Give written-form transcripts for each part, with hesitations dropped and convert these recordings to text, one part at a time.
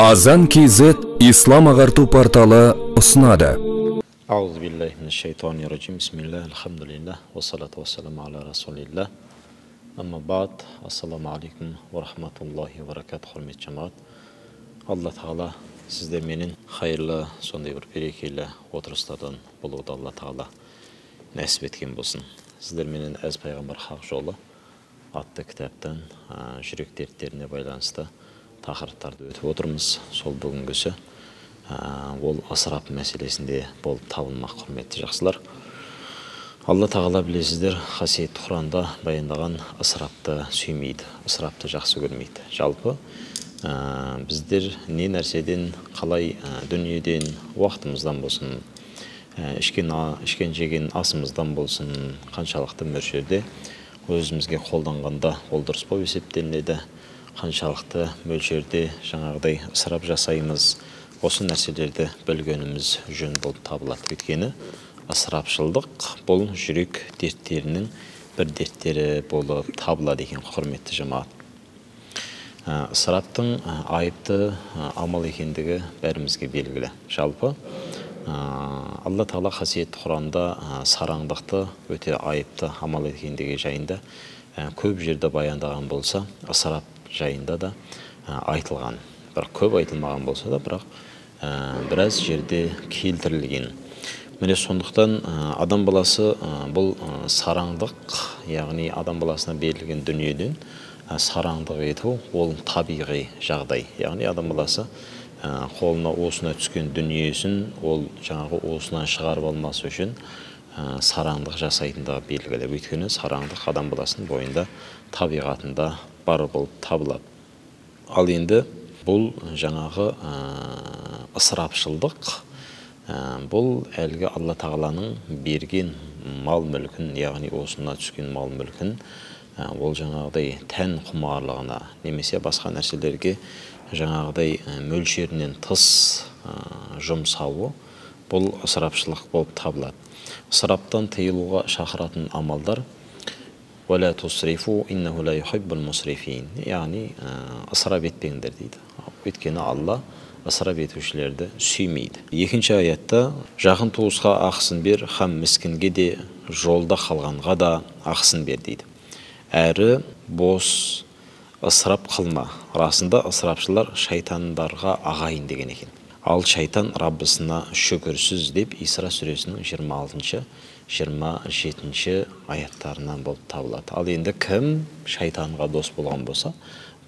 Азан KZ Ислам ағарту порталы ұсынады. Аузу биллахи минаш-шайтанир-раджим. Бисмиллах, альхамдулиллах, вассалату вассаламу аля расулиллах. Амма ба'д. Ассаламу алейкум ва рахматуллахи ва баракатух. Құрметті жамағат, Алла Тағала сіздер менен хайырлы сондай бір берекелі отырыстардан болуды Алла Тағала нәсіп еткен болсын. Сіздер менен Әз пайғамбар хақ жолы атты кітаптан жүрек дерттеріне байланысты тақырыптарды өтіп отырмыз. Сол бүгінгісі ол ысырап мәселесінде болып табылмақ, құрметті жақсылар. Алла Тағала білесіздер, қасиетті Құранда баяндаған ысырапты сүймейді, ысырапты жақсы көрмейді. Жалпы біздер не нәрседен, қалай дүниеден, уақытымыздан болсын, ішкен жеген асымыздан болсын, қаншалықты мөлшерде өзімізге қолданғанда ол дұрыс болып есептелінеді, қаншалықты мөлшерде жаңағыдай ысырап жасаймыз, осы нәрселерді білгеніміз жөн болып табылады. Өйткені ысырапшылдық бұл жүрек дерттерінің бір дерттері болып табылады екен, құрметті жамағат. Ысыраптың айыпты амал екендігі бәрімізге белгілі. Жалпы Алла Тағала қасиетті Құранда сараңдықты өте айыпты амал екендігі жайында көп жерде баяндаған болса, ысырап жайында да айтылған. Бірақ көп айтылмаған болса да, бірақ біраз жерде келтірілген. Міне сондықтан адам баласы бұл сараңдық, яғни адам баласына берілген дүниеден сараңдық ету ол табиғи жағдай. Яғни адам баласы қолына уысына түскен дүниесін ол жаңағы уысынан шығарып алмас үшін сараңдық жасайтындығы белгілі. Өйткені сараңдық адам баласының бойында, табиғатында бар болып табылады. Ал енді бұл жаңағы ысырапшылдық, бұл әлгі Алла Тағаланың берген мал мүлкін, яғни уысына түскен мал мүлкін ол жаңағыдай тән құмарлығына немесе басқа нәрселерге жаңағыдай мөлшерінен тыс жұмсауы бұл ысырапшылық болып табылады. Ысыраптан тыйылуға шақыратын амалдар «Уәлә тусрифу иннаху ла юхиббул мусрифин», яғни ысырап етпеңдер дейді. Өйткені Алла ысырап етушілерді сүймейді. Екінші аятта жақын туысқа ақысын бер, һәм міскінге де, жолда қалғанға да ақысын бер дейді. Әрі бос ысырап қылма. Расында ысырапшылар шайтандарға ағайын деген екен. Ал шайтан Раббысына шүкірсіз деп Исра сүресінің 26-27 аяттарынан болып табылады. Ал енді кім шайтанға дос болған болса,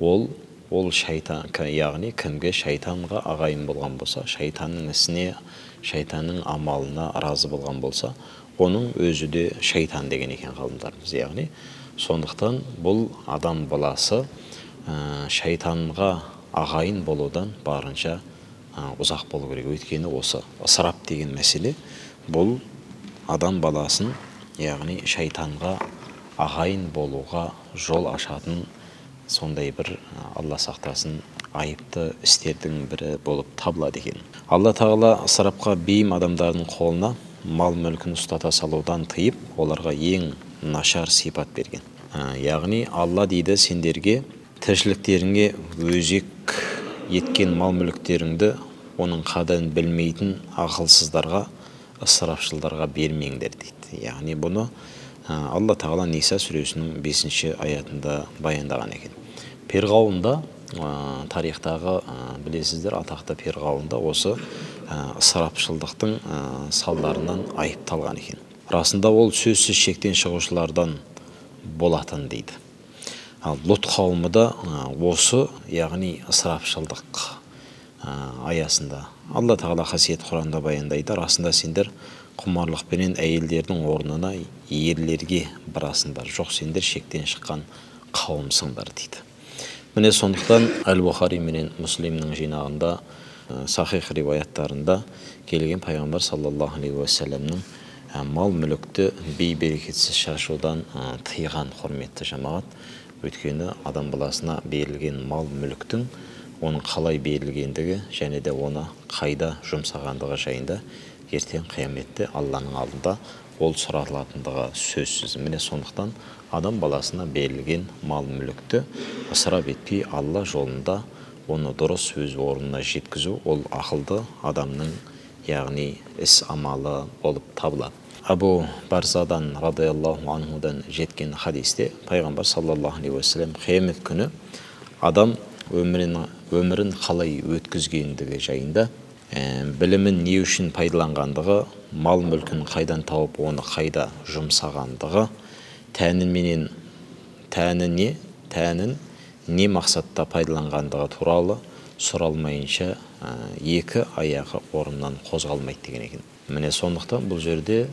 ол шайтан, яғни кімге шайтанға ағайын болған болса, шайтанның ісіне, шайтанның амалына разы болған болса, оның өзі де шайтан деген екен ғалымдарымыз. Яғни сондықтан бұл адам баласы шайтанға ағайын болудан барынша ұзақ болу керек. Өйткені осы ысырап деген мәселе бұл адам баласын, яғни шайтанға ағайын болуға жол ашатын сондай бір, Алла сақтасын, айыпты істердің бірі болып табылады екен. Алла Тағала ысырапқа бейім адамдардың қолына мал мүлкін ұстата салудан тыйып, оларға ең нашар сипат берген. Яғни Алла дейді, сендерге тіршіліктеріңе өзек еткен мал мүліктеріңді оның қадірін білмейтін ақылсыздарға, ысырапшылдарға бермеңдер дейді. Яғни бұны Алла Тағала Ниса сүресінің 5-ші аятында баяндаған екен. Перғауында, тарихтағы білесіздер, атақты Перғауында осы ысырапшылдықтың салдарынан айыпталған екен. Расында ол сөзсіз шектен шығушылардан болатын дейді. Ал Лұт қауымы да осы, яғни ысырапшылдық аясында Алла Тағала қасиетті Құранда баяндайды. Расында сендер құмарлықпенен әйелдердің орнына ерлерге барасыңдар, жоқ сендер шектен шыққан қауымсыңдар дейді. Міне сондықтан Әл-Бұхари менен Муслимнің жинағында, сахих риwаяттарында келген пайғамбар саллаллаху алейхи уассаламның мал мүлікті бей-берекетсіз шашудан тыйған, құрметті жамағат. Өйткені адам баласына берілген мал мүліктің оның қалай берілгендігі және де оны қайда жұмсағандығы жайында ертең қияметте Алланың алдында ол сұратылатындығы сөзсіз. Міне сондықтан адам баласына берілген мал мүлікті ысырап етпей Алла жолында оны дұрыс өз орнына жеткізу ол ақылды адамның, яғни іс амалы болып табылады. Абу Барзадан радиаллаху анхудан жеткен хадисте пайғамбар саллаллаху алейхи уассалам қиямет күні адам өмірін қалай өткізгендігі жайында, білімін не үшін пайдаланғандығы, мал мүлкін қайдан тауып, оны қайда жұмсағандығы, тәнін не мақсатта пайдаланғандығы туралы сұралмайынша екі аяғы орнынан қозғалмайды деген екен. Міне сондықтан бұл жерде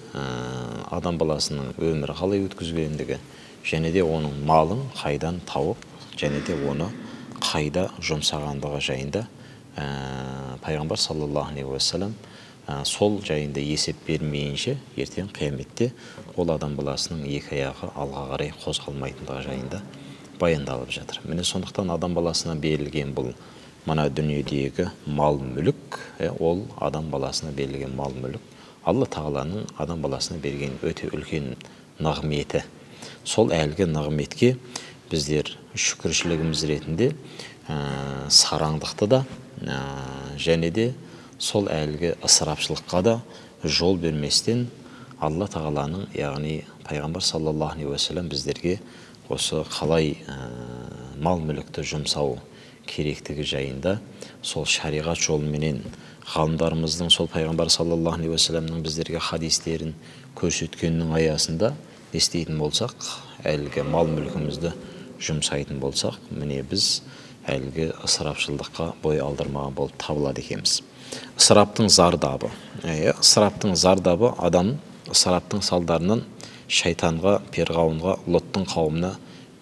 адам баласының өмірі қалай өткізгендігі, және де оның малын қайдан тауып, және де оны қайда жұмсағандығы жайында пайғамбар саллаллаху алейхи уассалам сол жайында есеп бермейінше ертең қияметте ол адам баласының екі аяғы алға қарай қозғалмайтындығы жайында баяндалып жатыр. Міне сондықтан адам баласына берілген бұл мына дүниедегі мал мүлік, ол адам баласына берілген мал мүлік Алла Тағаланың адам баласына берген өте үлкен нығметі. Сол әлгі нығметке біздер шүкіршілігіміз ретінде сараңдықты да, және де сол әлгі ысырапшылыққа да жол берместен Алла Тағаланың, яғни пайғамбар саллаллаху алейхи уассалам біздерге осы қалай мал мүлікті жұмсау керектігі жайында сол шариғат жолыменен ғалымдарымыздың сол пайғамбар саллаллаху алейхи уассаламның біздерге хадистерін көрсеткенінің аясында не істейтін болсақ, әлгі мал мүлкімізді жұмсайтын болсақ, міне біз әлгі ысырапшылдыққа бой алдырмаған болып табылады екенбіз. Ысыраптың зардабы. Ысыраптың зардабы адам ысыраптың салдарынан шайтанға, перғауынға, Лоттың қауымына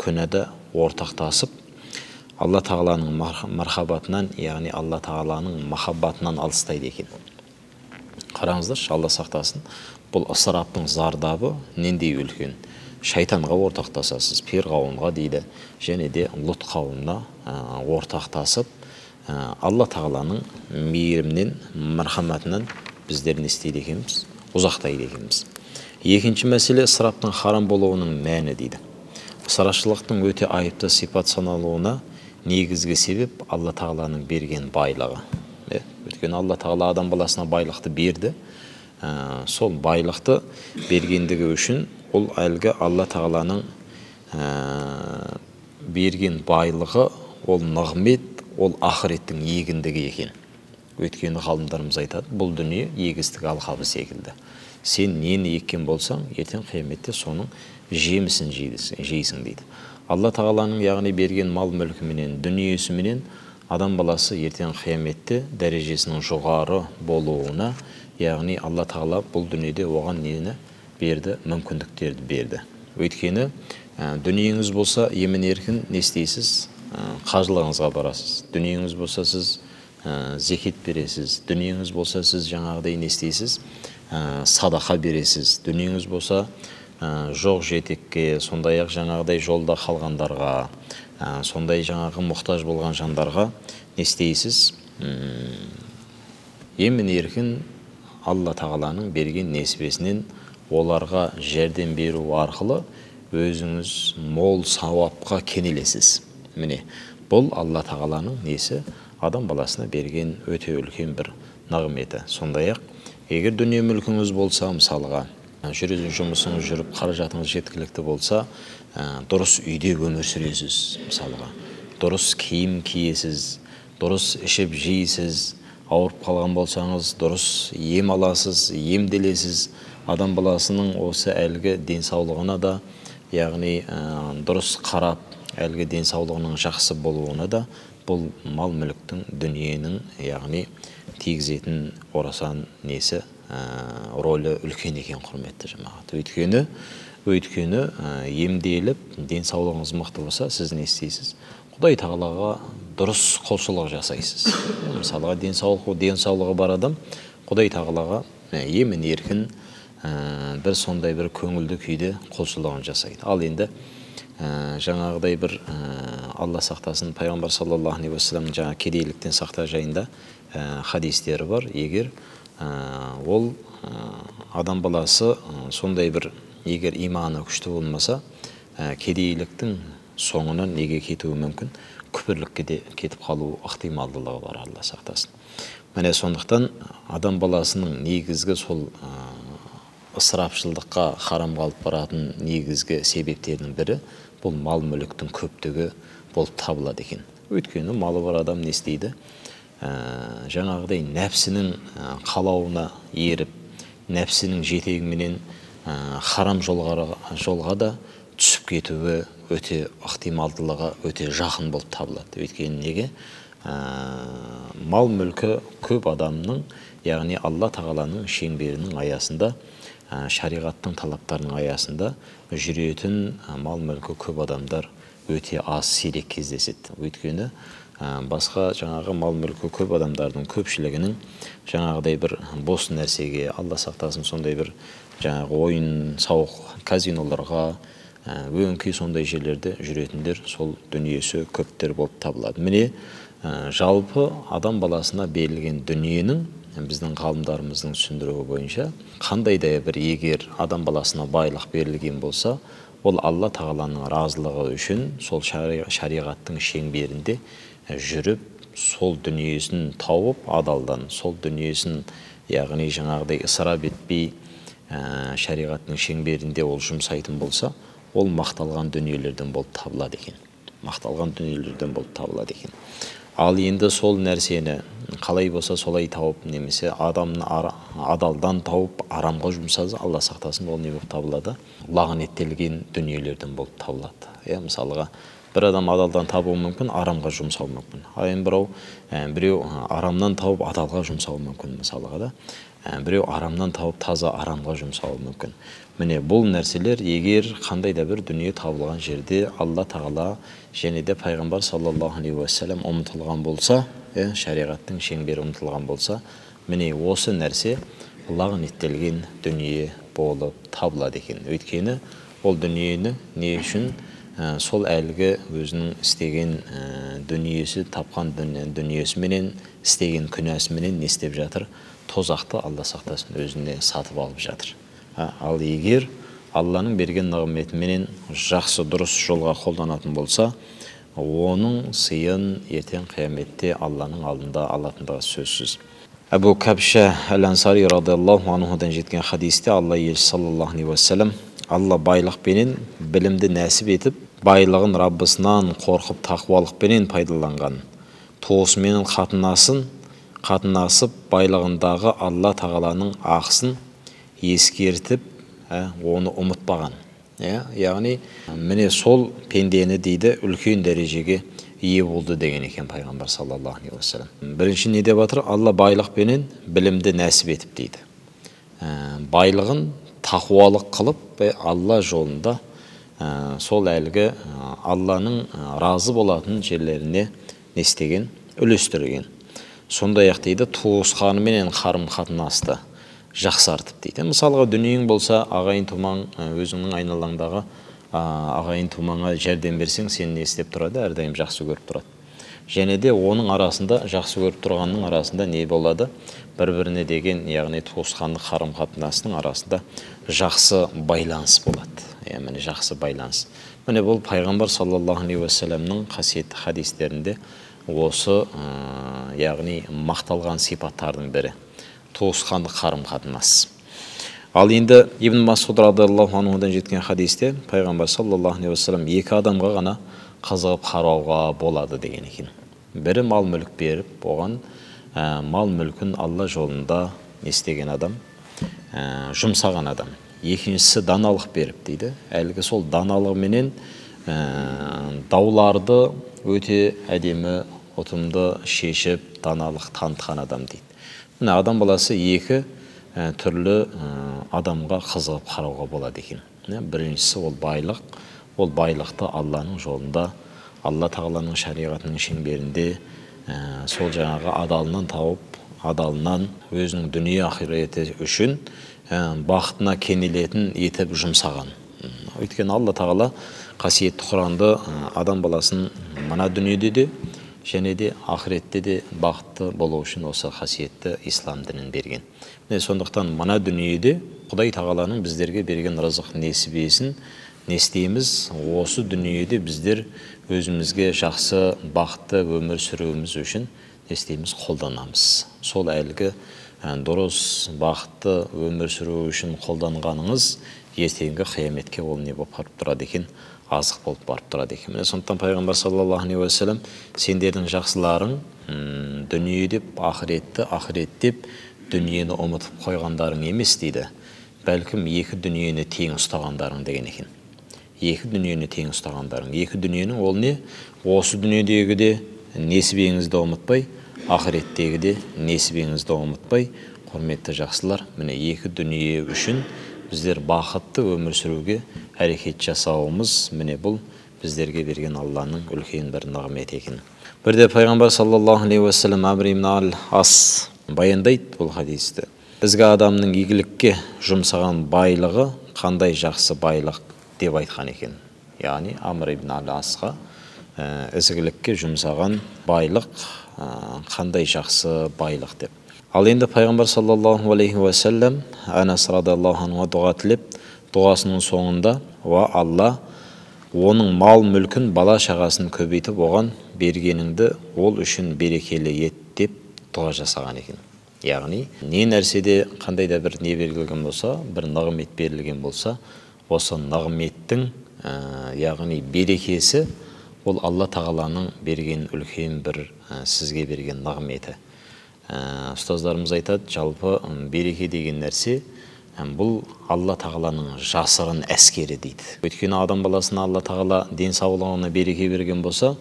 күнәда ортақтасып, Алла Тағаланың мархабатынан, яғни Алла Тағаланың махаббатынан алыстайды екен. Қараңыздаршы, Алла сақтасын, бұл ысыраптың зардабы нендей үлкен. Шайтанға ортақтасасыз, перғауынға дейді, және де Лот қауымына ортақтасып, Алла Тағаланың мейірімінен, мархаматынан біздер не істейді екенбіз? Ұзақтайды екенбіз. Екінші мәселе ысыраптың харам болуының мәні дейді. Ысырапшылықтың өте айыпты сипат саналуына негізгі себеп Алла Тағаланың берген байлығы. Өйткені Алла Тағала адам баласына байлықты берді. Сол байлықты бергендігі үшін ол әлгі Алла Тағаланың берген байлығы ол нығмет, ол ақыреттің егіндігі екен. Өйткені ғалымдарымыз айтады, бұл дүние егістік алқабы секілді. Сен нені еккен болсаң, ертең қияметте соның жемісін жейсің дейді. Алла Тағаланың яғни берген мал мүлкіменен, дүниесіменен адам баласы ертең қияметте дәрежесінің жоғары болуына, яғни Алла Тағала бұл дүниеде оған нені берді, мүмкіндіктерді берді. Өйткені дүниеңіз болса емін еркін не істейсіз? Қажылығыңызға барасыз. Дүниеңіз болса сіз зекет бересіз. Дүниеңіз болса сіз жаңағыдай не істейсіз? Садақа бересіз. Дүниеңіз болса жоқ жетекке, сондай-ақ жаңағыдай жолда қалғандарға, сондай жаңағы мұқтаж болған жандарға не істейсіз? Емін еркін Алла Тағаланың берген несібесінен оларға жәрдем беру арқылы өзіңіз мол сауапқа кенелесіз. Міне, бұл Алла Тағаланың несі? Адам баласына берген өте үлкен бір нығметі. Сондай-ақ, егер дүние мүлкіңіз болса, мысалға, жүретін жұмысыңыз жүріп, қаражатыңыз жеткілікті болса, дұрыс үйде өмір сүресіз, мысалға, дұрыс киім киесіз, дұрыс ішіп жейсіз, ауырып қалған болсаңыз, дұрыс ем аласыз, емделесіз. Адам баласының осы әлгі денсаулығына да, яғни дұрыс қарап, әлгі денсаулығының жақсы болуына да бұл мал мүліктің, дүниенің, яғни тигізетін орасан несі, ролі үлкен екен, құрметті жамағат. Өйткені емделіп, денсаулығыңыз мықты болса, сіз не істейсіз? Құдай Тағалаға дұрыс құлшылық жасайсыз. Мысалға, денсаулығы бар адам Құдай Тағалаға емін еркін бір сондай бір көңілді күйде құлшылығын жасайды. Ал енді жаңағыдай бір Алла сақтасын, пайғамбар саллаллаху алейхи уассаламның жаңа кедейліктен сақта жайында хадистері бар. Егер ол адам баласы сондай бір, егер иманы күшті болмаса, кедейліктің соңынан неге кетуі мүмкін? күпірлікке де кетіп қалу ықтималдылығы бар, Алла сақтасын. Міне сондықтан адам баласының негізгі сол ысырапшылдыққа, харамға алып баратын негізгі себептерінің бірі бұл мал мүліктің көптігі болып табылады екен. Өйткені малы бар адам не істейді? Жаңағыдай нәпсінің қалауына еріп, нәпсінің жетегіменен харам жолға да түсіп кетуі өте ықтималдылығы өте жақын болып табылады. Өйткені неге? Мал мүлкі көп адамның, яғни Алла тағаланың шеңберінің аясында, шариғаттың талаптарының аясында жүретін мал мүлкі көп адамдар өте аз, сирек кездеседі. Өйткені басқа жаңағы мал мүлкі көп адамдардың көпшілігінің жаңағыдай бір бос нәрсеге, Алла сақтасын, сондай бір жаңағы ойын сауық казиноларға, өңкей сондай жерлерде жүретіндер сол дүниесі көптер болып табылады. Міне жалпы адам баласына берілген дүниенің біздің ғалымдарымыздың түсіндіруі бойынша қандай да бір егер адам баласына байлық берілген болса, ол Алла тағаланың разылығы үшін сол шариғаттың шеңберінде жүріп, сол дүниесін тауып адалдан, сол дүниесін, яғни жаңағыдай ысырап етпей, шариғаттың шеңберінде ол жұмсайтын болса, ол мақталған дүниелерден болып табылады екен. Мақталған дүниелерден болып табылады екен. Ал енді сол нәрсені қалай болса солай тауып, немесе адамны адалдан тауып арамға жұмсаса, Алла сақтасын, ол не болып табылады? Лағнеттелген дүниелерден болып табылады. Мысалға, бір адам адалдан табуы мүмкін, арамға жұмсауы мүмкін. Ал енді біреу арамнан тауып адалға жұмсауы мүмкін, мысалға да. Біреу арамнан тауып таза арамға жұмсауы мүмкін. Міне бұл нәрселер егер қандай да бір дүние табылған жерде Алла тағала және де пайғамбар саллаллаху алейхи уассалам ұмытылған болса, шариғаттың шеңбері ұмытылған болса, міне осы нәрсе лағнеттелген дүние болып табылады екен. Өйткені ол дүниені не үшін сол әлгі өзінің істеген дүниесі, тапқан дүниесіменен, істеген күнәсіменен не істеп жатыр? Тозақты, Алла сақтасын, өзіне сатып алып жатыр. Ал егер Алланың берген нығметіменен жақсы дұрыс жолға қолданатын болса, оның сыйын ертең қияметте Алланың алдында алатындығы сөзсіз. Әбу Кәбшә әл-Ансари радиаллаху анхудан жеткен хадисте Алла елшісі саллаллаху алейхи уассалам Алла байлықпенен білімді нәсіп етіп, байлығын Раббысынан қорқып тақуалықпенен пайдаланған, туысыменен қатынасып байлығындағы Алла тағаланың ақысын ескертіп, оны ұмытпаған. Яғни міне сол пендені дейді үлкен дәрежеге ие болды деген екен пайғамбар саллаллаху алейхи уассалам. Бірінші не деп жатыр? Алла байлықпенен білімді нәсіп етіп дейді. Байлығын тақуалық қылып, Алла жолында сол әлгі Алланың разы болатын жерлеріне не істеген, үлестірген. Сондай-ақ дейді туысқанымен қарым-қатынасты жақсартып дейді. Мысалға дүниең болса, ағайын тумаң, өзіңнің айналаңдағы ағайын тумаңа жәрдем берсең, сені не істеп тұрады? Әрдайым жақсы көріп тұрады. Және де оның арасында, жақсы көріп тұрғанның арасында не болады? Бір-біріне деген, яғни туысқандық қарым-қатынастың арасында жақсы байланыс болады. Міне жақсы байланыс. Міне бұл пайғамбар саллаллаху алейхи уассаламның қасиетті хадистерінде осы, яғни мақталған сипаттардың бірі туысқандық қарым-қатынас. Ал енді Ибн Масуд радиаллаху анхудан жеткен хадисте пайғамбар саллаллаху алейхи уассалам екі адамға ғана қызығып қарауға болады деген екен. Бірі мал мүлік беріп, оған мал мүлкін Алла жолында не істеген адам, жұмсаған адам. Екіншісі даналық беріп дейді. Әлгі сол даналығыменен дауларды өте әдемі, ұтымды шешіп, даналық танытқан адам дейді. Міне адам баласы екі түрлі адамға қызығып қарауға болады екен. Біріншісі ол байлық. Ол байлықты Алланың жолында, Алла тағаланың шариғатының шеңберінде сол жаңағы адалынан тауып, адалынан өзінің дүние ақиреті үшін бақытына кенелетін етіп жұмсаған. Өйткені Алла тағала қасиетті Құранды адам баласын мына дүниеде де және де ақиретте де бақытты болу үшін осы қасиетті ислам дінін берген. Міне сондықтан мына дүниеде Құдай тағаланың біздерге берген рызық несібесін Не істейміз? Осы дүниеде біздер өзімізге жақсы, бақытты өмір сүруіміз үшін не істейміз? Қолданамыз. Сол әлгі дұрыс, бақытты өмір сүру үшін қолданғаныңыз ертеңгі қияметке ол не болып барып тұрады екен? Азық болып барып тұрады екен. Міне, сондықтан пайғамбар саллаллаху алейхи уассалам сендердің жақсыларың дүние деп ақыретті, ақырет деп дүниені ұмытып қойғандарың емес дейді. Бәлкім екі дүниені тең ұстағандарың деген екен. Екі дүниені тең ұстағандарың. Екі дүниенің ол не? Осы дүниедегі де несібеңізді ұмытпай, ақыреттегі де несібеңізді ұмытпай, құрметті жақсылар, міне екі дүние үшін біздер бақытты өмір сүруге әрекет жасауымыз, міне бұл біздерге берген Алланың үлкен бір нығметі екен. Бірде пайғамбар саллаллаху алейхи уассалам Амр ибн аль-Ас баяндайды бұл хадисті. Ізгі адамның игілікке жұмсаған байлығы қандай жақсы байлық деп айтқан екен. Яғни Амр ибн аль-Асқа ізгілікке жұмсаған байлық қандай жақсы байлық деп. Ал енді пайғамбар саллаллаху алейхи уассалам Анас радиаллаху анхуға дұға тілеп, дұғасының соңында уа Алла оның мал мүлкін, бала шағасын көбейтіп оған бергеніңді ол үшін берекелі ет деп дұға жасаған екен. Яғни не нәрседе қандай да бір не берілген болса, бір нығмет берілген болса, осы нығметтің яғни берекесі ол Алла тағаланың берген үлкен бір сізге берген нығметі. Ұстаздарымыз айтады, жалпы береке деген нәрсе бұл Алла тағаланың жасырын әскері дейді. Өйткені адам баласына Алла тағала денсаулығына береке берген болса,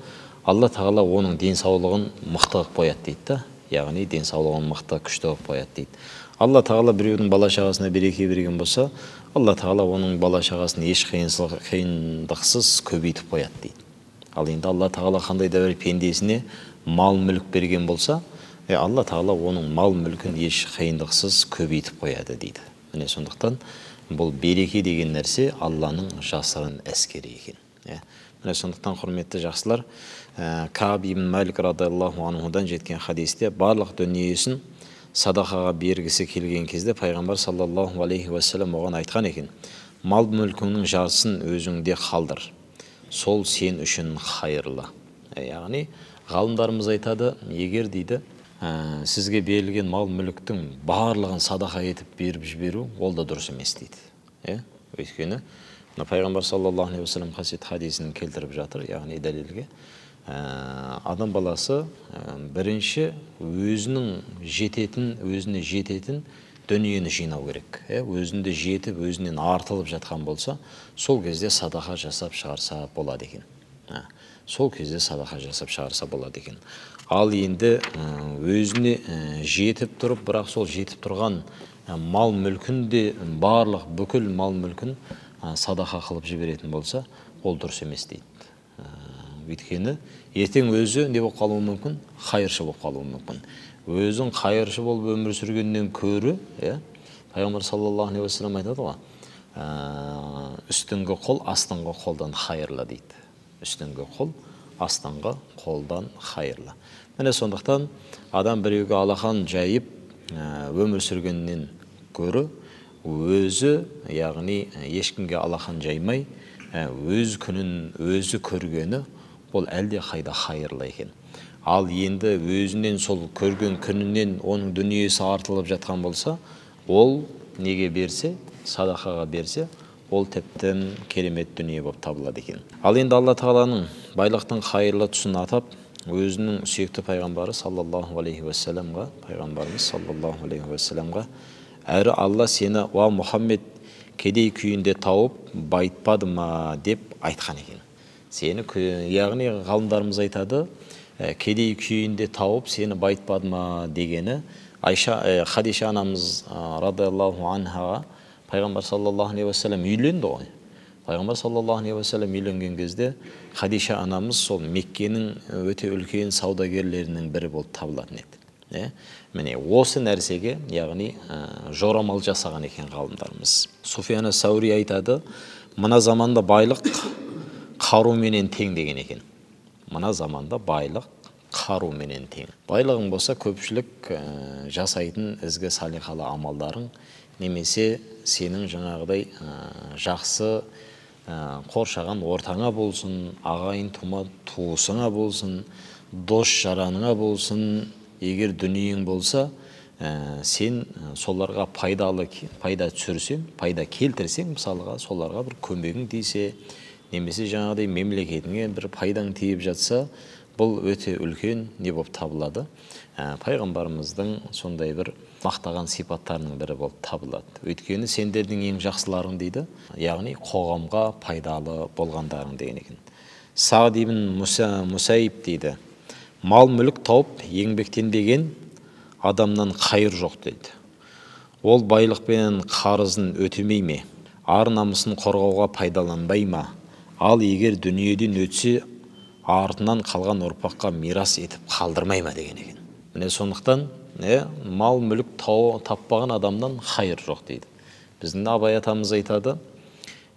Алла тағала оның денсаулығын мықты қылып қояды дейді да. Яғни денсаулығын мықты, күшті қылып қояды дейді. Алла тағала біреудің бала шағасына береке берген болса, Алла тағала оның бала шағасын еш қиындықсыз көбейтіп қояды дейді. Ал енді Алла тағала қандай да бір пендесіне мал мүлік берген болса, Алла тағала оның мал мүлкін еш қиындықсыз көбейтіп қояды дейді. Міне, сондықтан бұл береке деген нәрсе Алланың жасырын әскері екен. Міне, сондықтан құрметті жақсылар, Кааб ибн Малик радиаллаху анхудан жеткен хадисте барлық дүниесін садақаға бергісі келген кезде пайғамбар саллаллаху алейхи уассалам оған айтқан екен: мал мүлкіңнің жартысын өзіңде қалдыр, сол сен үшін қайырлы. Яғни ғалымдарымыз айтады, егер дейді сізге берілген мал мүліктің барлығын садақа етіп беріп жіберу, ол да дұрыс емес дейді. Өйткені пайғамбар саллаллаху алейхи уассалам қасиетті хадисін келтіріп жатыр, яғни дәлелге. Адам баласы бірінші өзінің жететін, өзіне жететін дүниені жинау керек. Өзінде жетіп, өзінен артылып жатқан болса, сол кезде садақа жасап шығарса болады екен. Сол кезде садақа жасап шығарса болады екен. Ал енді өзіне жетіп тұрып, бірақ сол жетіп тұрған мал мүлкін де, барлық бүкіл мал мүлкін садақа қылып жіберетін болса, ол дұрыс емес дейді. Өйткені ертең өзі не болып қалуы мүмкін? Қайыршы болып қалуы мүмкін. Өзің қайыршы болып өмір сүргеннен көрі, пайғамбар саллаллаху алейхи уассалам айтады ғой, үстіңгі қол астыңғы қолдан қайырлы дейді. Үстіңгі қол астыңғы қолдан қайырлы. Міне, сондықтан адам біреуге алақан жайып өмір сүргеннен көрі, өзі, яғни ешкімге алақан жаймай, өз күнін өзі көргені, ол әлде қайда қайырлы екен. Ал енді өзінен сол көрген күнінен оның дүниесі артылып жатқан болса, ол неге берсе, садақаға берсе, ол тіптен керемет дүние болып табылады екен. Ал енді Алла тағаланың байлықтың қайырлы тұсын атап, өзінің сүйікті пайғамбары саллаллаху алейхи уассаламға, пайғамбарымыз саллаллаху алейхи уассаламға, әрі Алла сені, уа Мұхаммед, кедей күйінде тауып байытпады ма деп айтқан екен. Сені, яғни ғалымдарымыз айтады, кедей күйінде тауып сені байытпады ма дегені, Айша, Хадиша анамыз радиаллаху анхаға пайғамбар саллаллаху алейхи уассалам үйленді ғой. Пайғамбар саллаллаху алейхи уассалам үйленген кезде Хадиша анамыз сол Меккенің өте үлкен саудагерлерінің бірі болып табылатын еді. Міне, осы нәрсеге, яғни жорамал жасаған екен ғалымдарымыз. Суфиян Саури айтады, мына заманда байлық қаруменен тең деген екен. Мына заманда байлық қаруменен тең. Байлығың болса, көпшілік жасайтын ізгі салиқалы амалдарың, немесе сенің жаңағыдай жақсы Қоршаған ортаңа болсын, ағайын тума туысыңа болсын, дос жараныңа болсын, егер дүниең болса, сен соларға пайда түсірсең, пайда келтірсең, мысалға соларға бір көмегің тисе, немесе жаңағыдай мемлекетіңе бір пайдаң тиіп жатса, бұл өте үлкен не болып табылады. Пайғамбарымыздың сондай бір мақтаған сипаттарының бірі болып табылады. Өйткені сендердің ең жақсыларың дейді, яғни қоғамға пайдалы болғандарың деген екен. Сағд ибн Мусайиб дейді, мал мүлік тауып еңбектенбеген адамнан қайыр жоқ дейді. Ол байлықпен қарызын өтемей ме, ар намысын қорғауға пайдаланбай ма? Ал егер дүниеден өтсе, артынан қалған ұрпаққа мирас етіп қалдырмай ма деген екен. Міне сондықтан мал мүлік таппаған адамнан қайыр жоқ дейді. Біздің Абай атамыз айтады,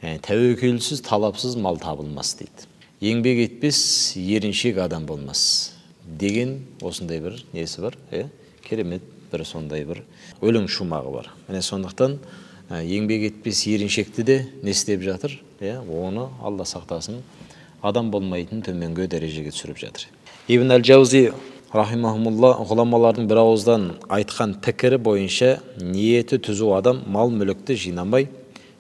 тәуекелсіз, талапсыз мал табылмас дейді. Еңбек етпес, еріншек адам болмас деген осындай бір несі бар, керемет бір сондай бір өлең шумағы бар. Міне сондықтан еңбек етпес еріншекті де не істеп жатыр, оны Алла сақтасын, адам болмайтын төменгі дәрежеге түсіріп жатыр. Ибн әл-Жаузи рахимахумулла ғұламалардың бір ауыздан айтқан пікірі бойынша ниеті түзу адам мал мүлікті жинамай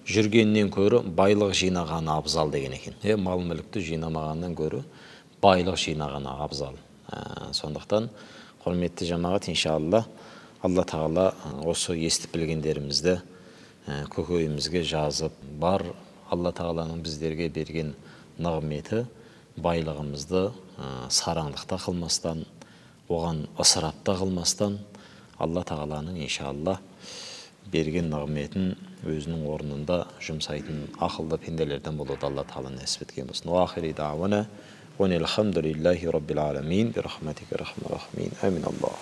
жүргеннен көрі байлық жинағаны абзал деген екен. Мал мүлікті жинамағаннан көрі байлық жинағаны абзал. Сондықтан құрметті жамағат, иншалла Алла тағала осы естіп білгендерімізді көкейімізге жазып, бар Алла тағаланың біздерге берген нығметі байлығымызды сараңдықта қылмастан, оған ысырапта қылмастан, Алла тағаланың иншалла берген нығметін өзінің орнында жұмсайтын ақылды пенделерден болуды Алла тағала нәсіп еткен болсын. Уа ахири дауана уанилхамдулиллахи раббил аламин би рахматика архамар рахимин. Амин. Аллах.